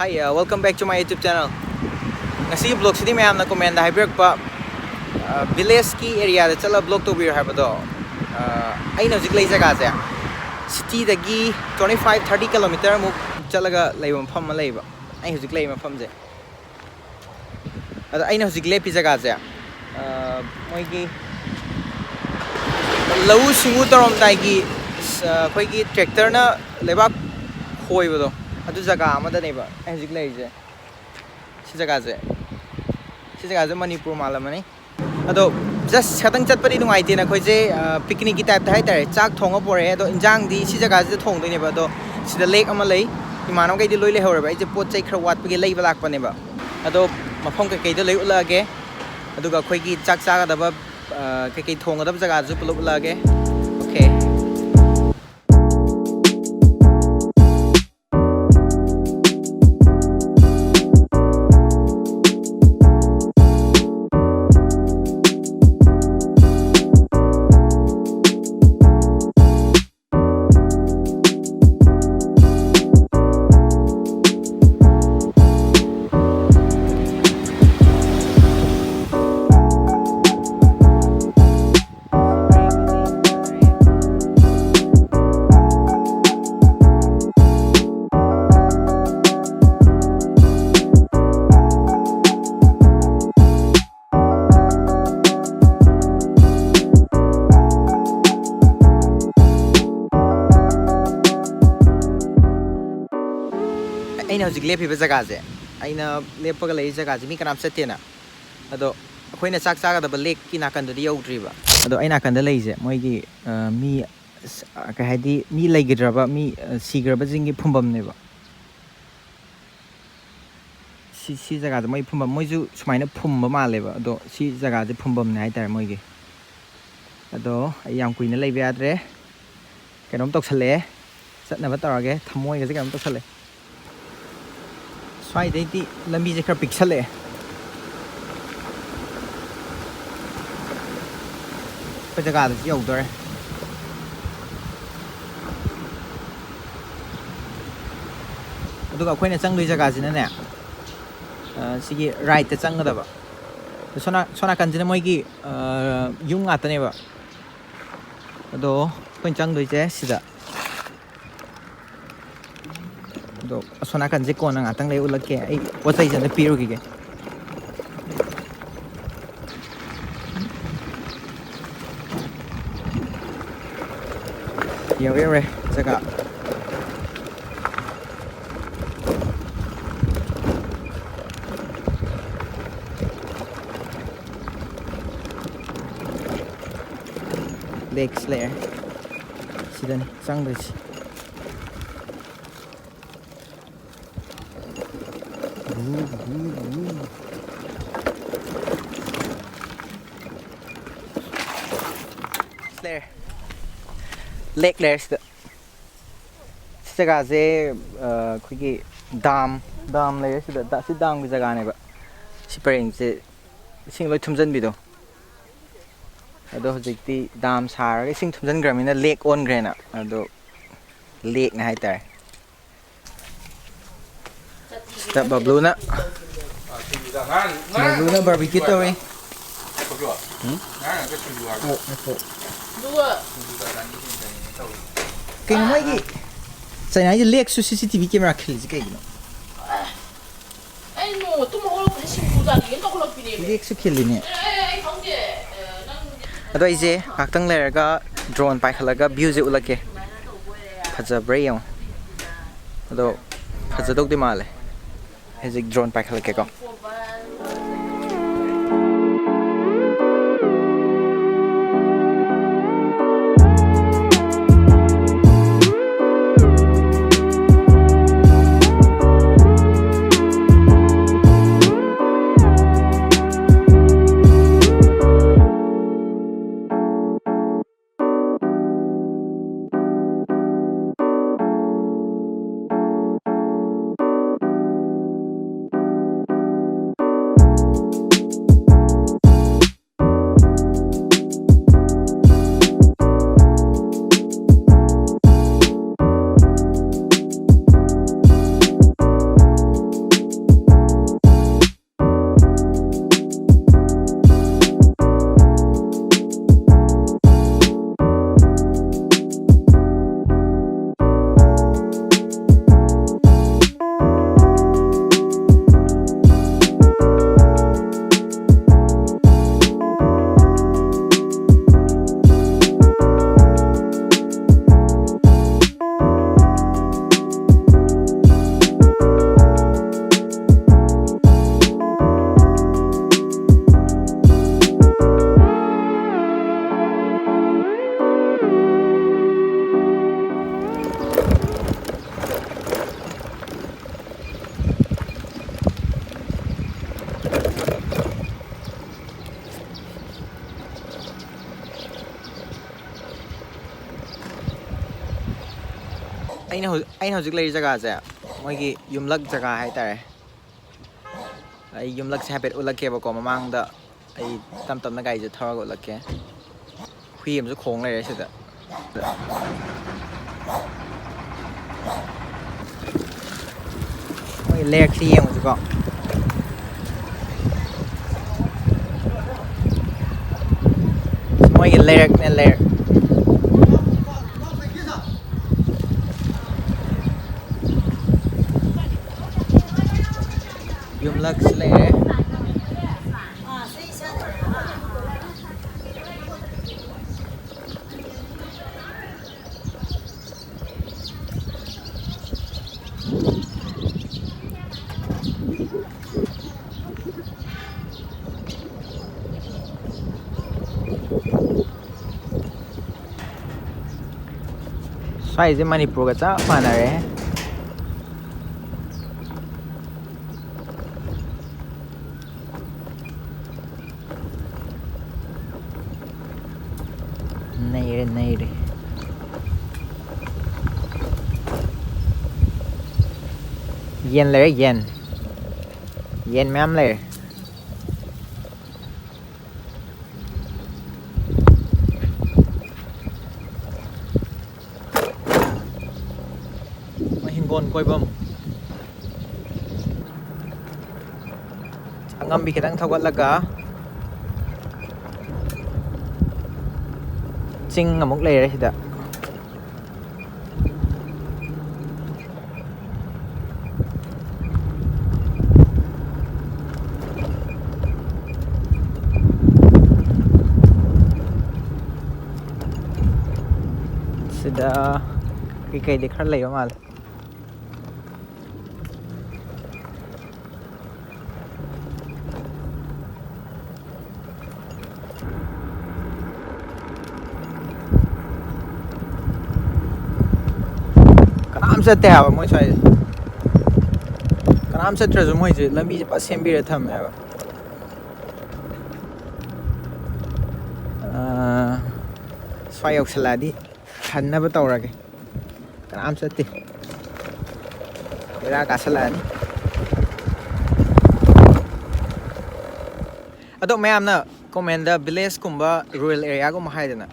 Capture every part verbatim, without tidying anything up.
Hi, uh, welcome back to my YouTube channel. ꯉꯁꯤꯒꯤ ꯕ꯭ꯂꯣꯒꯁꯤꯗꯤ ꯃꯌꯥꯝꯅ ꯀꯣꯃꯦꯟꯗ ꯍꯥꯏꯕꯤꯔꯛꯄ ꯚꯤꯂꯦꯖꯀꯤ ꯑꯦꯔꯤꯌꯥꯗ ꯆꯠꯂꯒ ꯕ꯭ꯂꯣꯒ ꯇꯧꯕꯤꯌꯨ ꯍꯥꯏꯕꯗꯣ, ꯑ, ꯑꯩꯅ ꯍꯧꯖꯤꯛ ꯂꯩ ꯖꯒꯥꯁꯦ ꯁꯤꯇꯤꯗꯒꯤ twenty five thirty kilometer ꯃꯨꯛ ꯆꯠꯂꯒ ꯂꯩꯕ ꯃꯐꯝ ꯑꯃ ꯂꯩꯕ꯫ ꯑꯩ ꯍꯧꯖꯤꯛ ꯂꯩꯔꯤꯕ ꯃꯐꯝꯁꯦ, ꯑꯗꯣ ꯑꯩꯅ ꯍꯧꯖꯤꯛ ꯂꯦꯞꯄꯤ ꯖꯒꯥꯁꯦ, ꯑ, ꯃꯣꯏꯒꯤ ꯂꯧꯎ ꯁꯤꯡꯎ ꯇꯧꯔꯝꯗꯥꯏꯒꯤ, ꯑ, ꯑꯩꯈꯣꯏꯒꯤ ꯇ꯭ꯔꯦꯛꯇꯔꯅ ꯂꯩꯕꯥꯛ ꯈꯣꯏꯕꯗꯣ, ꯑꯗꯨ ꯖꯒꯥ ꯑꯃꯗꯅꯦꯕ ꯑꯩ ꯍꯧꯖꯤꯛ ꯂꯩꯔꯤꯁꯦ꯫ ꯁꯤ ꯖꯒꯥꯁꯦ, ꯁꯤ ꯖꯒꯥꯁꯦ ꯃꯅꯤꯄꯨꯔ ꯃꯥꯜꯂꯝꯃꯅꯤ꯫ ꯑꯗꯣ ꯖꯁ ꯈꯇꯪ ꯆꯠꯄꯗꯤ ꯅꯨꯡꯉꯥꯏꯇꯦꯅ ꯑꯩꯈꯣꯏꯁꯦ, ꯑ, ꯄꯤꯛꯅꯤꯛꯀꯤ ꯇꯥꯏꯞꯇ ꯍꯥꯏꯇꯥꯔꯦ, ꯆꯥꯛ ꯊꯣꯡꯉ ꯄꯣꯔꯛꯑꯦ꯫ ꯑꯗꯣ ꯏꯟꯖꯥꯡꯗꯤ ꯁꯤ ꯖꯒꯥꯁꯤꯗ ꯊꯣꯡꯗꯣꯏꯅꯦꯕ꯫ ꯑꯗꯣ ꯁꯤꯗ ꯂꯦꯛ ꯑꯃ ꯂꯩ, ꯏꯃꯥꯟꯅꯕꯈꯩꯗꯤ ꯂꯣꯏ ꯂꯩꯍꯧꯔꯦꯕ, ꯑꯩꯁꯦ ꯄꯣꯠ ꯆꯩ ꯈꯔ ꯋꯥꯠꯄꯒꯤ ꯂꯩꯕ ꯂꯥꯛꯄꯅꯦꯕ꯫ ꯑꯗꯣ ꯃꯐꯝ ꯀꯩꯀꯩꯗꯣ ꯂꯣꯏ ꯎꯠꯂꯛꯑꯒꯦ, ꯑꯗꯨꯒ ꯑꯩꯈꯣꯏꯒꯤ ꯆꯥꯛ ꯆꯥꯒꯗꯕ, ꯑ, ꯀꯩꯀꯩ ꯊꯣꯡꯒꯗꯕ ꯖꯒꯥꯗꯨꯁꯨ ꯄꯨꯂꯞ ꯎꯠꯂꯛꯑꯒꯦ꯫ ꯑꯣꯀꯦ꯫ ꯑꯩꯅ ꯍꯧꯖꯤꯛ ꯂꯦꯞꯄꯤꯕ ꯖꯒꯥꯁꯦ, ꯑꯩꯅ ꯂꯦꯞꯄꯒ ꯂꯩꯔꯤ ꯖꯒꯥꯁꯦ ꯃꯤ ꯀꯅꯥꯝ ꯆꯠꯇꯦꯅ꯫ ꯑꯗꯣ ꯑꯩꯈꯣꯏꯅ ꯆꯥꯛ ꯆꯥꯒꯗꯕ ꯂꯦꯛꯀꯤ ꯅꯥꯀꯟꯗꯨꯗꯤ ꯌꯧꯗ꯭ꯔꯤꯕ꯫ ꯑꯗꯣ ꯑꯩ ꯅꯥꯀꯟꯗ ꯂꯩꯔꯤꯁꯦ ꯃꯣꯏꯒꯤ, ꯑ, ꯃꯤ, ꯑ, ꯀꯩ ꯍꯥꯏꯗꯤ, ꯃꯤ ꯂꯩꯈꯤꯗ꯭ꯔꯕ, ꯃꯤ, ꯑ, ꯁꯤꯈ꯭ꯔꯕꯁꯤꯡꯒꯤ ꯐꯨꯝꯐꯝꯅꯦꯕ꯫ ꯁꯤ, ꯁꯤ ꯖꯒꯥꯗ ꯃꯣꯏ ꯐꯨꯝꯐꯝ, ꯃꯣꯏꯁꯨ ꯁꯨꯃꯥꯏꯅ ꯐꯨꯝꯕ ꯃꯥꯜꯂꯦꯕ꯫ ꯑꯗꯣ ꯁꯤ ꯖꯒꯥꯁꯦ ꯐꯨꯝꯐꯝꯅꯦ ꯍꯥꯏꯇꯥꯔꯦ ꯃꯣꯏꯒꯤ꯫ ꯑꯗꯣ ꯑꯩ ꯌꯥꯝ ꯀꯨꯏꯅ ꯂꯩꯕ ꯌꯥꯗ꯭ꯔꯦ, ꯀꯩꯅꯣꯝ ꯇꯧꯁꯜꯂꯛꯑꯦ, ꯆꯠꯅꯕ ꯇꯧꯔꯒꯦ꯫ ꯊꯃꯣꯏꯒꯁꯦ ꯀꯩꯅꯣꯝ ꯇꯧꯁꯜꯂꯛꯑꯦ꯫ ꯁ꯭ꯋꯥꯏꯗꯩꯗꯤ ꯂꯝꯕꯤꯁꯦ ꯈꯔ ꯄꯤꯛꯁꯜꯂꯛꯑꯦ꯫ ꯑꯩꯈꯣꯏ ꯖꯒꯥꯗꯁꯨ ꯌꯧꯗꯣꯔꯦ꯫ ꯑꯗꯨꯒ ꯑꯩꯈꯣꯏꯅ ꯆꯪꯗꯣꯏ ꯖꯒꯥꯁꯤꯅꯅꯦ, ꯑ, ꯁꯤꯒꯤ right ꯇ ꯆꯪꯒꯗꯕ꯫ ꯁꯣꯝ ꯅꯥ-, ꯁꯣꯝ ꯅꯥꯀꯟꯁꯤꯅ ꯃꯣꯏꯒꯤ, ꯑ, ꯌꯨꯝ ꯉꯥꯛꯇꯅꯦꯕ꯫ ꯑꯗꯣ ꯑꯩꯈꯣꯏꯅ ꯆꯪꯗꯣꯏꯁꯦ ꯁꯤꯗ꯫ ꯑꯗꯣ ꯑꯁꯣꯝ ꯅꯥꯀꯟꯁꯦ ꯀꯣꯟꯅ ꯉꯥꯛꯇꯪ ꯂꯩ ꯎꯠꯂꯛꯀꯦ꯫ ꯑꯩ ꯄꯣꯠ ꯆꯩꯁꯦ ꯑꯝꯇ ꯄꯤꯔꯨꯈꯤꯒꯦ꯫ ꯌꯧꯔꯦ, ꯌꯧꯔꯦ ꯖꯒꯥ꯫ Lakes ꯂꯩꯔꯦ꯫ ꯁꯤꯗꯅꯤ ꯆꯪꯗꯣꯏꯁꯤ꯫ ꯂꯩꯔꯦ꯫ Lake ꯂꯩꯔꯦ ꯁꯤꯗ꯫ ꯁꯤ ꯖꯒꯥꯁꯦ, ꯑ, ꯑꯩꯈꯣꯏꯒꯤ dam, dam ꯂꯩꯔꯦ ꯁꯤꯗ꯫ ꯗ-, ꯁꯤ dam ꯒꯤ ꯖꯒꯥꯅꯦꯕ꯫ ꯁꯤ ꯄꯔꯦꯡꯁꯦ ꯏꯁꯤꯡ ꯂꯣꯏ ꯊꯨꯝꯖꯤꯟꯕꯤꯗꯣ꯫ ꯑꯗꯣ ꯍꯧꯖꯤꯛꯇꯤ dam ꯁꯥꯔꯒ ꯏꯁꯤꯡ ꯊꯨꯝꯖꯤꯟꯈ꯭ꯔꯕꯅꯤꯅ lake ꯑꯣꯟꯈ꯭ꯔꯦꯅ꯫ ꯑꯗꯣ lake ꯅꯦ ꯍꯥꯏꯇꯥꯔꯦ꯫ ꯁꯤꯗ ꯕꯕ꯭ꯂꯨꯅ, ꯕꯕ꯭ꯂꯨꯅ barbecue ꯇꯧꯔꯤ꯫ ꯎꯝ? ꯑꯣ, ꯑꯣ, ꯑꯣ꯫ ꯀꯩꯅꯣ ꯃꯣꯏꯒꯤ ꯆꯥꯏꯅꯥꯒꯤ lake ꯁꯨ C C T V camera ꯈꯤꯜꯂꯤꯁꯦ ꯀꯩꯒꯤꯅꯣ? ꯑꯩ ꯅꯣꯡꯃ ꯇꯨꯝ ꯍꯧꯒꯠꯂꯛꯄꯗ ꯁꯤꯡꯖꯨ ꯆꯥꯅꯤꯡꯉꯦꯅ ꯇꯧꯈꯠꯂꯛꯄꯤꯅꯦꯃꯤ꯫ Lake ꯁꯨ ꯈꯤꯜꯂꯤꯅꯦ꯫ ꯑꯦ, ꯑꯩ ꯈꯪꯗꯦ꯫ ꯑꯦ, ꯅꯪ ꯑꯗꯣ ꯑꯩꯁꯦ ꯉꯥꯛꯇꯪ ꯂꯩꯔꯒ drone ꯄꯥꯏꯈꯠꯂꯒ view ꯁꯦ ꯎꯠꯂꯛꯀꯦ꯫ ꯐꯖꯕ꯭ꯔꯥ ꯌꯦꯡꯉꯣ꯫ ꯑꯗꯣ ꯐꯖꯗꯧꯗꯤ ꯃꯥꯜꯂꯦ꯫ ꯍꯧꯖꯤꯛ drone ꯄꯥꯏꯈꯠꯂꯛꯀꯦꯀꯣ꯫ ꯑꯩꯅ ꯍꯧꯖꯤꯛ ꯑꯩꯅ ꯍꯧꯖꯤꯛ ꯂꯩꯔꯤ ꯖꯒꯥꯁꯦ ꯃꯣꯏꯒꯤ ꯌꯨꯝꯂꯛ ꯖꯒꯥ ꯍꯥꯏꯇꯥꯔꯦ꯫ ꯑꯩ ꯌꯨꯝꯂꯛꯁꯦ ꯍꯥꯏꯐꯦꯠ ꯎꯠꯂꯛꯀꯦꯕꯀꯣ, ꯃꯃꯥꯡꯗ ꯑꯩ ꯇꯞ ꯇꯞꯅ ꯒꯥꯔꯤꯁꯦ ꯊꯧꯔꯒ ꯎꯠꯂꯛꯀꯦ꯫ ꯍꯨꯏ ꯑꯃꯁꯨ ꯈꯣꯡ ꯂꯩꯔꯦ ꯁꯤꯗ꯫ ꯃꯣꯏ ꯂꯩꯔꯛꯁꯤ ꯌꯦꯡꯉꯨꯁꯤꯀꯣ꯫ ꯃꯣꯏꯒꯤ ꯂꯩꯔꯛꯅꯦ, ꯂꯩꯔꯛ꯫ ꯌꯨꯝꯂꯛꯁꯤ ꯂꯩꯔꯦ꯫ ꯁ꯭ꯋꯥꯏꯁꯦ ꯃꯅꯤꯄꯨꯔꯒ ꯆꯞ ꯃꯥꯟꯅꯔꯦ꯫ ꯅꯩꯔꯦ, ꯅꯩꯔꯦ꯫ ꯌꯦꯟ ꯂꯩꯔꯦ, ꯌꯦꯟ꯫ ꯌꯦꯟ ꯃꯌꯥꯝ ꯂꯩꯔꯦ꯫ ꯃꯣꯏ ꯍꯤꯡꯒꯣꯜ ꯀꯣꯏꯐꯝ꯫ ꯑꯉꯝꯕꯤ ꯈꯤꯇꯪ ꯊꯧꯒꯠꯂꯒ ꯆꯤꯡ ꯑꯃꯨꯛ ꯂꯩꯔꯦ ꯁꯤꯗ꯫ ꯁꯤꯗ ꯀꯩꯀꯩꯗꯤ ꯈꯔ ꯂꯩꯕ ꯃꯥꯜꯂꯦ꯫ ꯀꯅꯥꯝ ꯆꯠꯇꯦ ꯍꯥꯏꯕ ꯃꯣꯏ ꯁ꯭ꯋꯥꯏꯁꯦ꯫ ꯀꯅꯥꯝ ꯆꯠꯇ꯭ꯔꯁꯨ ꯃꯣꯏꯁꯦ ꯂꯝꯕꯤꯁꯦ ꯐꯖ ꯁꯦꯝꯕꯤꯔ ꯊꯝꯃꯦ ꯍꯥꯏꯕ꯫ ꯑꯥ, ꯁ꯭ꯋꯥꯏ ꯌꯧꯁꯜꯂꯛꯑꯗꯤ ꯍꯟꯅꯕ ꯇꯧꯔꯒꯦ꯫ ꯀꯅꯥꯝ ꯆꯠꯇꯦ꯫ ꯕꯦꯔꯥ ꯀꯥꯁꯜꯂꯛꯑꯅꯤ꯫ ꯑꯗꯣ ꯃꯌꯥꯝꯅ ꯀꯣꯃꯦꯟꯗ ꯚꯤꯂꯦꯖꯀꯨꯝꯕ ꯔꯨꯔꯦꯜ ꯑꯦꯔꯤꯌꯥꯒꯨꯝꯕ ꯍꯥꯏꯗꯅ,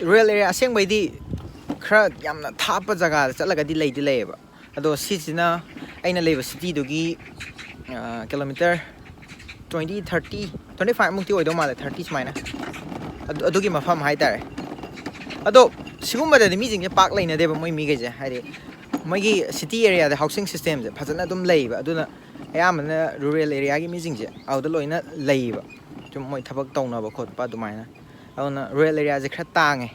ꯔꯨꯔꯦꯜ ꯑꯦꯔꯤꯌꯥ ꯑꯁꯦꯡꯕꯩꯗꯤ ꯈꯔ ꯌꯥꯝꯅ ꯊꯥꯞꯄ ꯖꯒꯥꯗ ꯆꯠꯂꯒꯗꯤ ꯂꯩꯗꯤ ꯂꯩꯌꯦꯕ꯫ ꯑꯗꯣ ꯁꯤꯁꯤꯅ ꯑꯩꯅ ꯂꯩꯕ ꯁꯤꯇꯤꯗꯨꯒꯤ kilometre twenty thirty, twenty five ꯃꯨꯛꯇꯤ ꯑꯣꯏꯗꯧ ꯃꯥꯜꯂꯦ, ꯊꯥꯔꯇꯤ ꯁꯨꯃꯥꯏꯅ꯫ ꯑꯗꯨ ꯑꯗꯨꯒꯤ ꯃꯐꯝ ꯍꯥꯏꯇꯥꯔꯦ꯫ ꯑꯗꯣ ꯁꯤꯒꯨꯝꯕꯗꯗꯤ ꯃꯤꯁꯤꯡꯁꯦ ꯄꯥꯛ ꯂꯩꯅꯗꯦꯕ, ꯃꯣꯏ ꯃꯤꯈꯩꯁꯦ꯫ ꯍꯥꯏꯗꯤ ꯃꯣꯏꯒꯤ ꯁꯤꯇꯤ ꯑꯦꯔꯤꯌꯥꯗ ꯍꯥꯎꯁꯤꯡ ꯁꯤꯁꯇꯦꯝꯁꯦ ꯐꯖꯅ ꯑꯗꯨꯝ ꯂꯩꯌꯦꯕ꯫ ꯑꯗꯨꯅ ꯑꯌꯥꯝꯕꯅ ꯔꯨꯔꯦꯜ ꯑꯦꯔꯤꯌꯥꯒꯤ ꯃꯤꯁꯤꯡꯁꯦ ꯑꯗꯨꯗ ꯂꯣꯏꯅ ꯂꯩꯌꯦꯕ꯫ ꯁꯨꯝ ꯃꯣꯏ ꯊꯕꯛ ꯇꯧꯅꯕ ꯈꯣꯠꯄ ꯑꯗꯨꯃꯥꯏꯅ꯫ ꯑꯗꯨꯅ ꯔꯨꯔꯦꯜ ꯑꯦꯔꯤꯌꯥꯁꯦ ꯈꯔ ꯇꯥꯡꯉꯦ,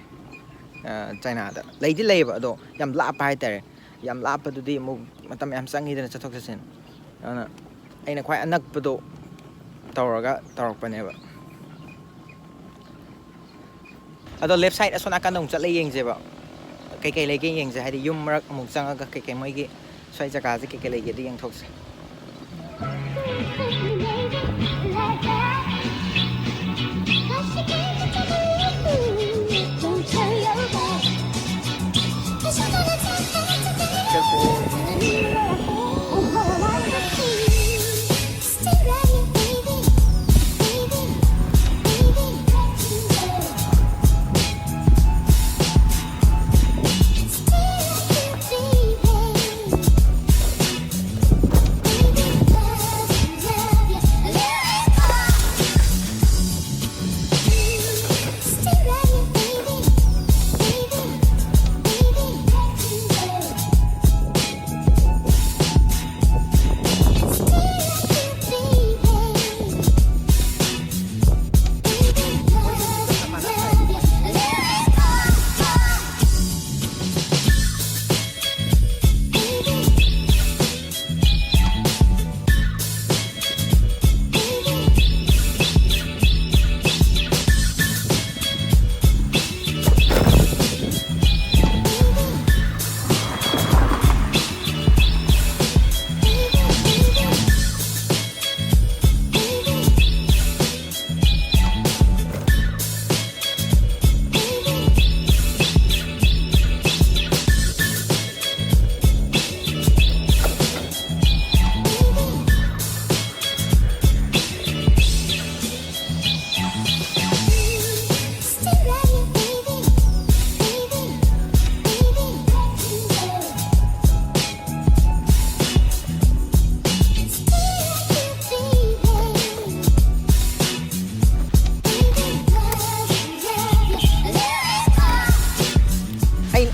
ꯑ, ꯆꯥꯏꯅꯥꯗ꯫ ꯂꯩꯗꯤ ꯂꯩꯌꯦꯕ, ꯑꯗꯣ ꯌꯥꯝ ꯂꯥꯞꯄ ꯍꯥꯏꯇꯥꯔꯦ꯫ ꯌꯥꯝ ꯂꯥꯞꯄꯗꯨꯗꯤ ꯑꯃꯨꯛ ꯃꯇꯝ ꯌꯥꯝ ꯆꯪꯉꯤꯗꯅ ꯆꯠꯊꯣꯛ ꯆꯠꯁꯤꯟ꯫ ꯑꯗꯨꯅ ꯑꯩꯅ ꯈ꯭ꯋꯥꯏ ꯑꯅꯛꯄꯗꯣ ꯇꯧꯔꯒ ꯇꯧꯔꯛꯄꯅꯦꯕ꯫ ꯑꯗꯣ ꯂꯦꯐ ꯁꯥꯏꯠ ꯑꯁꯣꯝ ꯅꯥꯀꯟꯗ ꯑꯃꯨꯛ ꯆꯠꯂ ꯌꯦꯡꯁꯦꯕ, ꯀꯩꯀꯩ ꯂꯩꯒꯦ ꯌꯦꯡꯁꯦ꯫ ꯍꯥꯏꯗꯤ ꯌꯨꯝ ꯃꯔꯛ ꯑꯃꯨꯛ ꯆꯪꯉꯒ ꯀꯩꯀꯩ ꯃꯣꯏꯒꯤ ꯁ꯭ꯋꯥꯏ ꯖꯒꯥꯁꯦ ꯀꯩꯀꯩ ꯂꯩꯒꯦꯗꯣ ꯌꯦꯡꯊꯣꯛꯁꯦ꯫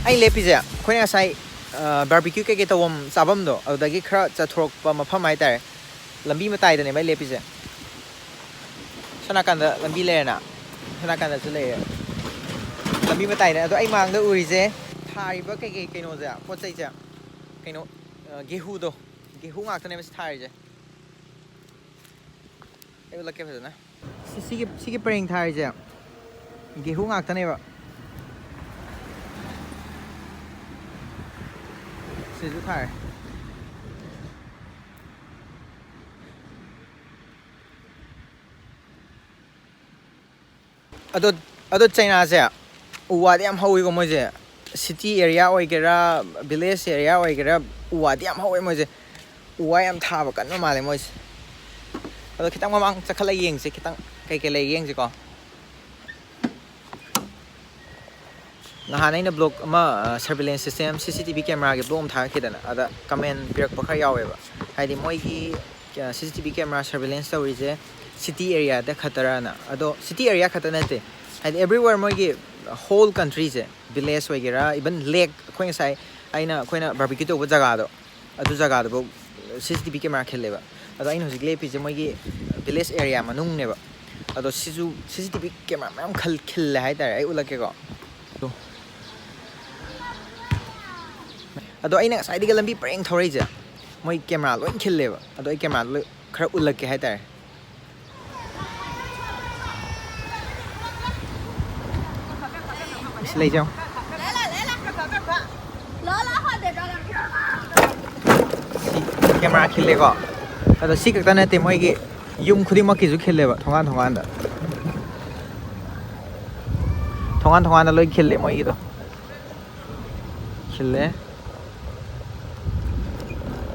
ꯑꯩ ꯂꯦꯞꯄꯤꯁꯦ ꯑꯩꯈꯣꯏꯅ ꯉꯁꯥꯏ ꯕꯥꯔꯕꯤꯀ꯭ꯌꯨ ꯀꯩꯀꯩ ꯇꯧꯐꯝ ꯆꯥꯐꯝꯗꯣ ꯑꯗꯨꯗꯒꯤ ꯈꯔ ꯆꯠꯊꯣꯔꯛꯄ ꯃꯐꯝ ꯍꯥꯏꯇꯥꯔꯦ꯫ ꯂꯝꯕꯤ ꯃꯇꯥꯏꯗꯅꯦꯕ ꯑꯩ ꯂꯦꯞꯄꯤꯁꯦ꯫ ꯁꯣꯝ ꯅꯥꯀꯟꯗ ꯂꯝꯕꯤ ꯂꯩꯔꯦꯅ, ꯁꯣꯝ ꯅꯥꯀꯟꯗꯁꯨ ꯂꯩꯔꯦ꯫ ꯂꯝꯕꯤ ꯃꯇꯥꯏꯗ ꯑꯗꯣ ꯑꯩ ꯃꯥꯡꯗ ꯎꯔꯤꯁꯦ ꯊꯥꯔꯤꯕ ꯀꯩꯀꯩ ꯀꯩꯅꯣꯁꯦ, ꯄꯣꯠ ꯆꯩꯁꯦ, ꯀꯩꯅꯣ, ꯒꯦꯍꯨꯗꯣ, ꯒꯦꯍꯨ ꯉꯥꯛꯇꯅꯦꯕ ꯁꯤ ꯊꯥꯔꯤꯁꯦ꯫ ꯑꯩ ꯎꯠꯂꯛꯀꯦ ꯐꯖꯅ꯫ ꯁꯤ-, ꯁꯤꯒꯤ, ꯁꯤꯒꯤ ꯄꯔꯦꯡ ꯊꯥꯔꯤꯁꯦ ꯒꯦꯍꯨ ꯉꯥꯛꯇꯅꯦꯕ꯫ ꯁꯤꯁꯨ ꯊꯥꯔꯦ꯫ ꯑꯗꯣ, ꯑꯗꯣ ꯆꯩꯅꯥꯁꯦ ꯎ ꯋꯥꯗꯤ ꯌꯥꯝ ꯍꯧꯋꯤꯀꯣ ꯃꯣꯏꯁꯦ꯫ ꯁꯤꯇꯤ ꯑꯦꯔꯤꯌꯥ ꯑꯣꯏꯒꯦꯔꯥ, ꯚꯤꯂꯦꯖ ꯑꯦꯔꯤꯌꯥ ꯑꯣꯏꯒꯦꯔꯥ, ꯎ ꯋꯥꯗꯤ ꯌꯥꯝ ꯍꯧꯋꯦ ꯃꯣꯏꯁꯦ꯫ ꯎ ꯋꯥ ꯌꯥꯝ ꯊꯥꯕ ꯀꯟꯕ ꯃꯥꯜꯂꯦ ꯃꯣꯏꯁꯦ꯫ ꯑꯗꯣ ꯈꯤꯇꯪ ꯃꯃꯥꯡ ꯆꯠꯈꯠꯂ ꯌꯦꯡꯁꯦ, ꯈꯤꯇꯪ ꯀꯩꯀꯩ ꯂꯩ ꯌꯦꯡꯁꯦꯀꯣ꯫ ꯅꯍꯥꯟ ꯑꯩꯅ ꯕ꯭ꯂꯣꯛ ꯑꯃ, ꯁꯔꯚꯤꯂꯦꯟꯁ ꯁꯤꯁꯇꯦꯝ, ꯁꯤ ꯁꯤ ꯇꯤ ꯚꯤ ꯀꯦꯃꯦꯔꯥꯒꯤ ꯕ꯭ꯂꯣꯛ ꯑꯃ ꯊꯥꯒꯠꯈꯤꯗꯅ, ꯑꯗ ꯀꯃꯦꯟ ꯄꯤꯔꯛꯄ ꯈꯔ ꯌꯥꯎꯋꯦꯕ꯫ ꯍꯥꯏꯗꯤ ꯃꯣꯏꯒꯤ ꯁꯤ C T V camera surveillance ꯇꯧꯔꯤꯁꯦ ꯁꯤꯇꯤ ꯑꯦꯔꯤꯌꯥꯗ ꯈꯛꯇꯔꯅ꯫ ꯑꯗꯣ ꯁꯤꯇꯤ ꯑꯦꯔꯤꯌꯥ ꯈꯛꯇ ꯅꯠꯇꯦ, ꯍꯥꯏꯗꯤ ꯑꯦꯕ꯭ꯔꯤꯋꯦꯔ ꯃꯣꯏꯒꯤ ꯍꯣꯜ ꯀꯟꯇ꯭ꯔꯤꯁꯦ, ꯚꯤꯂꯦꯖ ꯑꯣꯏꯒꯦꯔꯥ, ꯏꯚꯟ ꯂꯦꯛ, ꯑꯩꯈꯣꯏ ꯉꯁꯥꯏ ꯑꯩꯅ, ꯑꯩꯈꯣꯏꯅ ꯕꯥꯔꯕꯤꯀ꯭ꯌꯨ ꯇꯧꯕ ꯖꯒꯥꯗꯣ, ꯑꯗꯨ ꯖꯒꯥꯗꯨꯐꯥꯎ ꯁꯤ ꯁꯤ ꯇꯤ ꯚꯤ ꯀꯦꯃꯦꯔꯥ ꯈꯤꯜꯂꯦꯕ꯫ ꯑꯗꯣ ꯑꯩꯅ ꯍꯧꯖꯤꯛ ꯂꯦꯞꯄꯤꯁꯦ ꯃꯣꯏꯒꯤ ꯚꯤꯂꯦꯖ ꯑꯦꯔꯤꯌꯥ ꯃꯅꯨꯡꯅꯦꯕ꯫ ꯑꯗꯣ ꯁꯤꯁꯨ ꯁꯤ ꯁꯤ ꯇꯤ ꯚꯤ ꯀꯦꯃꯦꯔꯥ ꯃꯌꯥꯝ ꯈꯜ-, ꯈꯤꯜꯂꯦ ꯍꯥꯏꯇꯥꯔꯦ꯫ ꯑꯩ ꯎꯠꯂꯛꯀꯦꯀꯣ꯫ ꯑꯗꯣ ꯑꯩꯅ ꯉꯁꯥꯏꯗꯒꯤ ꯂꯝꯕꯤ ꯄꯔꯦꯡ ꯊꯧꯔꯛꯏꯁꯦ ꯃꯣꯏ ꯀꯦꯃꯦꯔꯥ ꯂꯣꯏ ꯈꯤꯜꯂꯦꯕ꯫ ꯑꯗꯣ ꯑꯩ ꯀꯦꯃꯦꯔꯥꯗꯣ ꯂꯣꯏ ꯈꯔ ꯎꯠꯂꯛꯀꯦ ꯍꯥꯏꯇꯥꯔꯦ꯫ ꯁꯤ ꯂꯩꯖꯧ꯫ ꯁꯤ ꯀꯦꯃꯦꯔꯥ ꯈꯤꯜꯂꯦꯀꯣ꯫ ꯑꯗꯣ ꯁꯤ ꯈꯛꯇ ꯅꯠꯇꯦ, ꯃꯣꯏꯒꯤ ꯌꯨꯝ ꯈꯨꯗꯤꯡꯃꯛꯀꯤꯁꯨ ꯈꯤꯜꯂꯦꯕ, ꯊꯣꯡꯒꯥꯟ ꯊꯣꯡꯒꯥꯟꯗ꯫ ꯊꯣꯡꯒꯥꯟ ꯊꯣꯡꯒꯥꯟꯗ ꯂꯣꯏ ꯈꯤꯜꯂꯦ ꯃꯣꯏꯒꯤꯗꯣ꯫ ꯈꯤꯜꯂꯦ꯫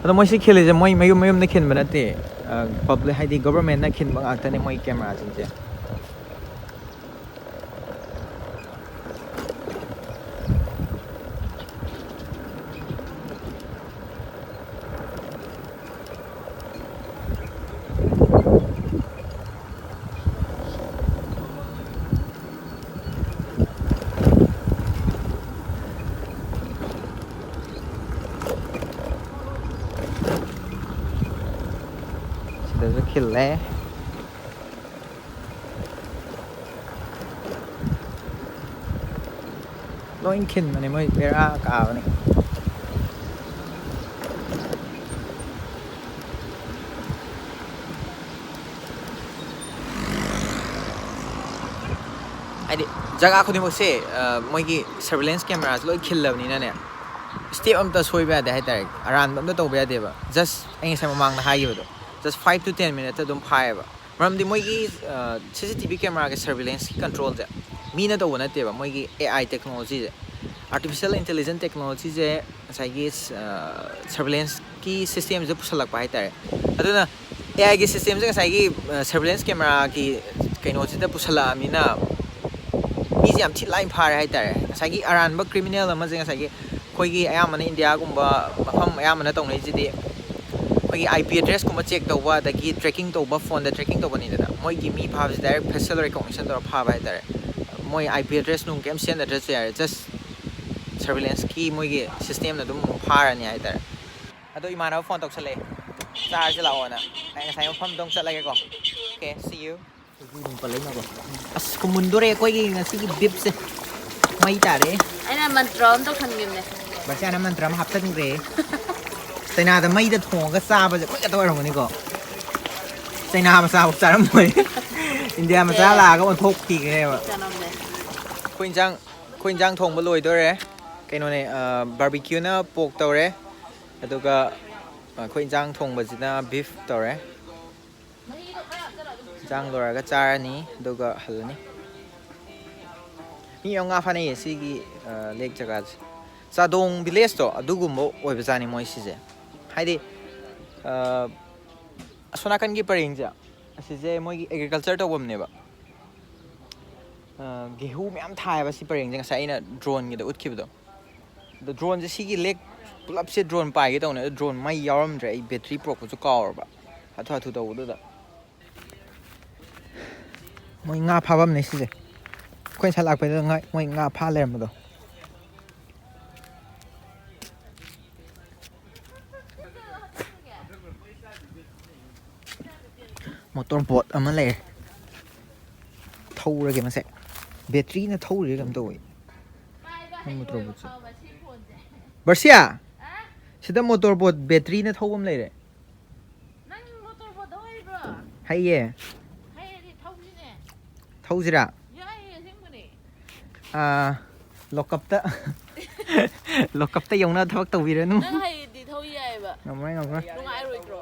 ꯑꯗꯣ ꯃꯣꯏ ꯁꯤ ꯈꯤꯜꯂꯤꯁꯦ ꯃꯣꯏ ꯃꯌꯨꯝ ꯃꯌꯨꯝꯗ ꯈꯤꯟꯕ ꯅꯠꯇꯦ, ꯄꯕ꯭ꯂꯤꯛ, ꯍꯥꯏꯗꯤ ꯒꯣꯕꯔꯃꯦꯟꯅ ꯈꯤꯟꯕ ꯉꯥꯛꯇꯅꯦ ꯃꯣꯏ ꯀꯦꯃꯦꯔꯥꯁꯤꯡꯁꯦ꯫ ꯈꯤꯜꯂꯦ꯫ ꯂꯣꯏ ꯈꯤꯟꯕꯅꯦ ꯃꯣꯏ, ꯕꯦꯔꯥ ꯀꯥꯕꯅꯦ꯫ ꯍꯥꯏꯗꯤ ꯖꯒꯥ ꯈꯨꯗꯤꯡꯃꯛꯁꯦ, ꯑ, ꯃꯣꯏꯒꯤ surveillance cameraꯁꯦ ꯂꯣꯏ ꯈꯤꯜꯂꯕꯅꯤꯅꯅꯦ, step ꯑꯝꯇ ꯁꯣꯏꯕ ꯌꯥꯗꯦ ꯍꯥꯏꯇꯥꯔꯦ, ꯑꯔꯥꯟꯕ ꯑꯝꯇ ꯇꯧꯕ ꯌꯥꯗꯦꯕ꯫ Just ꯑꯩ ꯉꯁꯥꯏ ꯃꯃꯥꯡꯗ ꯍꯥꯏꯈꯤꯕꯗꯣ, just five to ten minutes ꯑꯗꯨꯝ ꯐꯥꯏꯌꯦꯕ꯫ ꯃꯔꯝꯗꯤ ꯃꯣꯏꯒꯤ, ꯑ, C C T V cameraꯒꯤ surveillancegꯤ controlꯁꯦ ꯃꯤꯅ ꯇꯧꯕ ꯅꯠꯇꯦꯕ, ꯃꯣꯏꯒꯤ A I technologyꯁꯦ, artificial intelligence technologyꯁꯦ ꯉꯁꯥꯏꯒꯤ, ꯑ, surveillancegꯤ systemꯁꯤꯗ ꯄꯨꯁꯜꯂꯛꯄ ꯍꯥꯏꯇꯥꯔꯦ꯫ ꯑꯗꯨꯅ A Iꯒꯤ systemꯁꯦ ꯉꯁꯥꯏꯒꯤ, ꯑ, surveillance cameraꯒꯤ ꯀꯩꯅꯣꯁꯤꯗ ꯄꯨꯁꯜꯂꯛꯑꯕꯅꯤꯅ ꯃꯤꯁꯦ ꯌꯥꯝ ꯊꯤ ꯂꯥꯏꯅ ꯐꯥꯔꯦ ꯍꯥꯏꯇꯥꯔꯦ꯫ ꯉꯁꯥꯏꯒꯤ ꯑꯔꯥꯟꯕ criminal ꯑꯃꯁꯦ ꯉꯁꯥꯏꯒꯤ ꯑꯩꯈꯣꯏꯒꯤ ꯑꯌꯥꯝꯕꯅ ꯏꯟꯗꯤꯌꯥꯒꯨꯝꯕ ꯃꯐꯝ ꯑꯌꯥꯝꯕꯅ ꯇꯧꯅꯩꯁꯤꯗꯤ ꯑꯩꯈꯣꯏꯒꯤ I P addressꯀꯨꯝꯕ check ꯇꯧꯕ, ꯑꯗꯒꯤ tracking ꯇꯧꯕ, phoneꯗ tracking ꯇꯧꯕꯅꯤꯗꯅ꯫ ꯃꯣꯏꯒꯤ ꯃꯤ ꯐꯥꯕꯁꯤ direct facial recognition ꯇꯧꯔ ꯐꯥꯕ ꯍꯥꯏꯇꯥꯔꯦ꯫ ꯃꯣꯏ I P address ꯅꯨꯡ ꯀꯩꯝ ꯁꯤꯖꯤꯟꯅꯗ꯭ꯔꯁꯨ ꯌꯥꯔꯦ, just surveillanceꯀꯤ ꯃꯣꯏꯒꯤ systemꯅ ꯑꯗꯨꯝ ꯐꯥꯔꯅꯤ ꯍꯥꯏꯇꯥꯔꯦ꯫ ꯑꯗꯣ ꯏꯃꯥꯟꯅꯕ phone ꯇꯧꯁꯜꯂꯛꯑꯦ, ꯆꯥꯔꯁꯤ ꯂꯥꯛꯑꯣꯅ꯫ ꯑꯩ ꯉꯁꯥꯏ ꯃꯐꯝꯗ ꯑꯃꯨꯛ ꯆꯠꯂꯒꯦꯀꯣ꯫ Okay, see you꯫ ꯑꯁ, ꯈꯨꯝꯃꯨꯟꯗꯣꯔꯦ ꯑꯩꯈꯣꯏꯒꯤ ꯉꯁꯤꯒꯤ beefꯁꯦ꯫ ꯃꯩ ꯇꯥꯔꯦ꯫ ꯑꯩꯅ ꯃꯟꯇ꯭ꯔ ꯑꯃ ꯇꯧꯁꯟꯈꯤꯕꯅꯦ꯫ ꯕꯔꯁꯤꯌꯥꯅ ꯃꯟꯇ꯭ꯔ ꯑꯃ ꯍꯥꯞꯆꯤꯟꯈ꯭ꯔꯦ꯫ ꯆꯩꯅꯥꯗ ꯃꯩꯗ ꯊꯣꯡꯉꯒ ꯆꯥꯕꯁꯦ ꯑꯩꯈꯣꯏ ꯈꯛꯇ ꯑꯣꯏꯔꯝꯒꯅꯤꯀꯣ꯫ ꯆꯩꯅꯥ ꯃꯆꯥꯐꯥꯎ ꯆꯥꯔꯝꯃꯣꯏ꯫ ꯏꯟꯗꯤꯌꯥ ꯃꯆꯥ ꯂꯥꯛꯑꯒ ꯑꯣꯟꯊꯣꯛꯈꯤꯈ꯭ꯔꯦꯕ꯫ ꯆꯥꯔꯝꯃꯦ꯫ ꯑꯩꯈꯣꯏ ꯏꯟꯖꯥꯡ, ꯑꯩꯈꯣꯏ ꯏꯟꯖꯥꯡ ꯊꯣꯡꯕ ꯂꯣꯏꯗꯣꯔꯦ꯫ ꯀꯩꯅꯣꯅꯦ, ꯑ, barbecueꯅ pork ꯇꯧꯔꯦ, ꯑꯗꯨꯒ ꯑꯩꯈꯣꯏ ꯏꯟꯖꯥꯡ ꯊꯣꯡꯕꯁꯤꯅ beef ꯇꯧꯔꯦ꯫ ꯏꯟꯖꯥꯡ ꯂꯣꯏꯔꯒ ꯆꯥꯔꯅꯤ, ꯑꯗꯨꯒ ꯍꯜꯂꯅꯤ꯫ ꯃꯤ ꯌꯥꯝ ꯉꯥ ꯐꯥꯅꯩꯌꯦ ꯁꯤꯒꯤ, ꯑ, lake ꯖꯒꯥꯁꯦ꯫ ꯆꯥꯗꯣꯡ villageꯇꯣ ꯑꯗꯨꯒꯨꯝꯕ ꯑꯣꯏꯕꯖꯥꯠꯅꯤ ꯃꯣꯏ ꯁꯤꯁꯦ꯫ ꯍꯥꯏꯗꯤ, ꯑ, ꯑꯁꯣꯝ ꯅꯥꯀꯟꯒꯤ ꯄꯔꯦꯡꯁꯦ, ꯑꯁꯤꯁꯦ ꯃꯣꯏꯒꯤ agriculture ꯇꯧꯐꯝꯅꯦꯕ꯫ ꯑ, ꯒꯦꯍꯨ ꯃꯌꯥꯝ ꯊꯥꯏꯌꯦꯕ ꯁꯤ ꯄꯔꯦꯡꯁꯦ, ꯉꯁꯥꯏ ꯑꯩꯅ droneꯒꯤꯗ ꯎꯠꯈꯤꯕꯗꯣ꯫ ꯑꯗꯣ droneꯁꯦ ꯁꯤꯒꯤ lake ꯄꯨꯂꯞꯁꯦ drone ꯄꯥꯏꯒꯦ ꯇꯧꯅꯦ, ꯑꯗꯣ drone ꯃꯩ ꯌꯥꯎꯔꯝꯗ꯭ꯔꯦ, ꯑꯩ battery ꯄꯨꯔꯛꯄꯁꯨ ꯀꯥꯎꯔꯕ, ꯍꯥꯊꯨ ꯍꯥꯊꯨ ꯇꯧꯕꯗꯨꯗ꯫ ꯃꯣꯏ ꯉꯥ ꯐꯥꯐꯝꯅꯦ ꯁꯤꯁꯦ, ꯑꯩꯈꯣꯏ ꯉꯁꯥꯏ ꯂꯥꯛꯄꯩꯗꯨꯗ ꯉꯥ, ꯃꯣꯏ ꯉꯥ ꯐꯥ ꯂꯩꯔꯝꯕꯗꯣ꯫ ꯔꯣꯕꯣꯠ ꯑꯃ ꯂꯩꯔꯦ꯫ ꯊꯧꯔꯒꯦ ꯃꯁꯦ꯫ ꯕꯦꯇ꯭ꯔꯤꯅ ꯊꯧꯔꯤꯔ ꯀꯩꯅꯣꯝ ꯇꯧꯋꯦ꯫ ꯅꯪ ꯃꯣꯇꯣꯔ ꯕꯣꯠꯁꯦ꯫ ꯕꯔꯁꯤꯌꯥ! ꯁꯤꯗ ꯃꯣꯇꯣꯔ ꯕꯣꯠ ꯕꯦꯇ꯭ꯔꯤꯅ ꯊꯧꯕ ꯑꯃ ꯂꯩꯔꯦ꯫ ꯅꯪ ꯃꯣꯇꯣꯔ ꯕꯣꯠ ꯊꯧ ꯍꯩꯕ꯭ꯔꯣ? ꯍꯩꯌꯦ꯫ ꯍꯩꯔꯗꯤ ꯊꯧꯁꯤꯅꯦ꯫ ꯊꯧꯁꯤꯔꯥ? ꯌꯥꯏꯌꯦ, ꯑꯁꯦꯡꯕꯅꯦ꯫ ꯑꯥ, ꯂꯣꯀꯞꯇ, ꯂꯣꯀꯞꯇ ꯌꯧꯅ ꯊꯕꯛ ꯇꯧꯕꯤꯔꯅꯨ꯫ ꯅꯪ ꯍꯩꯔꯗꯤ ꯊꯧ ꯌꯥꯏꯌꯦꯕ꯫ ꯉꯝꯃꯣꯏ, ꯉꯝꯃꯣꯏ꯫ ꯅꯨꯡꯉꯥꯏꯔꯣꯏꯗ꯭ꯔꯣ?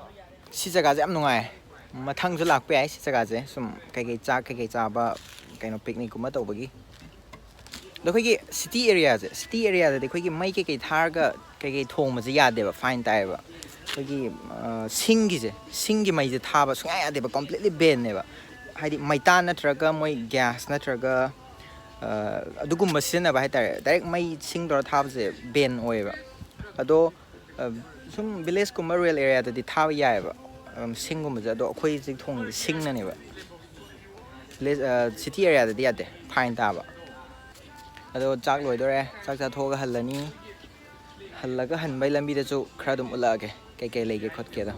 ꯁꯤ ꯖꯒꯥꯁꯦ ꯌꯥꯝ ꯅꯨꯡꯉꯥꯏ꯫ ꯃꯊꯪꯁꯨ ꯂꯥꯛꯄ ꯌꯥꯏ ꯁꯤ ꯖꯒꯥꯁꯦ꯫ ꯁꯨꯝ ꯀꯩꯀꯩ ꯆꯥꯛ ꯀꯩꯀꯩ ꯆꯥꯕ, ꯀꯩꯅꯣ, ꯄꯤꯛꯅꯤꯛꯀꯨꯝꯕ ꯇꯧꯕꯒꯤ꯫ ꯑꯗꯣ ꯑꯩꯈꯣꯏꯒꯤ ꯁꯤꯇꯤ ꯑꯦꯔꯤꯌꯥꯁꯦ, ꯁꯤꯇꯤ ꯑꯦꯔꯤꯌꯥꯗꯗꯤ ꯑꯩꯈꯣꯏꯒꯤ ꯃꯩ ꯀꯩꯀꯩ ꯊꯥꯔꯒ ꯀꯩꯀꯩ ꯊꯣꯡꯕꯁꯦ ꯌꯥꯗꯦꯕ, ꯐꯥꯏꯟ ꯇꯥꯏꯌꯦꯕ꯫ ꯑꯩꯈꯣꯏꯒꯤ, ꯑ, ꯁꯤꯡꯒꯤꯁꯦ, ꯁꯤꯡꯒꯤ ꯃꯩꯁꯦ ꯊꯥꯕ ꯁꯨꯡꯌꯥ ꯌꯥꯗꯦꯕ, ꯀꯣꯝꯄ꯭ꯂꯤꯠꯂꯤ ꯕꯦꯟꯅꯦꯕ꯫ ꯍꯥꯏꯗꯤ ꯃꯩꯇꯥꯟ ꯅꯠꯇ꯭ꯔꯒ ꯃꯣꯏ ꯒ꯭ꯌꯥꯁ ꯅꯠꯇ꯭ꯔꯒ, ꯑ, ꯑꯗꯨꯒꯨꯝꯕ ꯁꯤꯖꯤꯟꯅꯕ ꯍꯥꯏꯇꯥꯔꯦ꯫ ꯗꯥꯏꯔꯦꯛ ꯃꯩ ꯁꯤꯡ ꯇꯧꯔ ꯊꯥꯕꯁꯦ ꯕꯦꯟ ꯑꯣꯏꯌꯦꯕ꯫ ꯑꯗꯣ, ꯑ, ꯁꯨꯝ ꯚꯤꯂꯦꯖꯀꯨꯝꯕ ꯔꯨꯔꯦꯜ ꯑꯦꯔꯤꯌꯥꯗꯗꯤ ꯊꯥꯕ ꯌꯥꯏꯌꯦꯕ, ꯑꯝ, ꯁꯤꯡꯒꯨꯝꯕꯁꯦ꯫ ꯑꯗꯣ ꯑꯩꯈꯣꯏ ꯍꯧꯖꯤꯛ ꯊꯣꯡꯉꯤꯁꯦ ꯁꯤꯡꯅꯅꯦꯕ꯫ ꯚꯤꯂꯦꯖ, ꯑ, ꯁꯤꯇꯤ ꯑꯦꯔꯤꯌꯥꯗꯗꯤ ꯌꯥꯗꯦ, ꯐꯥꯏꯟ ꯇꯥꯕ꯫ ꯑꯗꯣ ꯆꯥꯛ ꯂꯣꯏꯗꯣꯔꯦ, ꯆꯥꯛ ꯆꯥꯊꯣꯛꯑꯒ ꯍꯜꯂꯅꯤ꯫ ꯍꯜꯂꯒ ꯍꯟꯕꯩ ꯂꯝꯕꯤꯗꯁꯨ ꯈꯔ ꯑꯗꯨꯝ ꯎꯠꯂꯛꯑꯒꯦ ꯀꯩꯀꯩ ꯂꯩꯒꯦ ꯈꯣꯠꯀꯦꯗꯣ꯫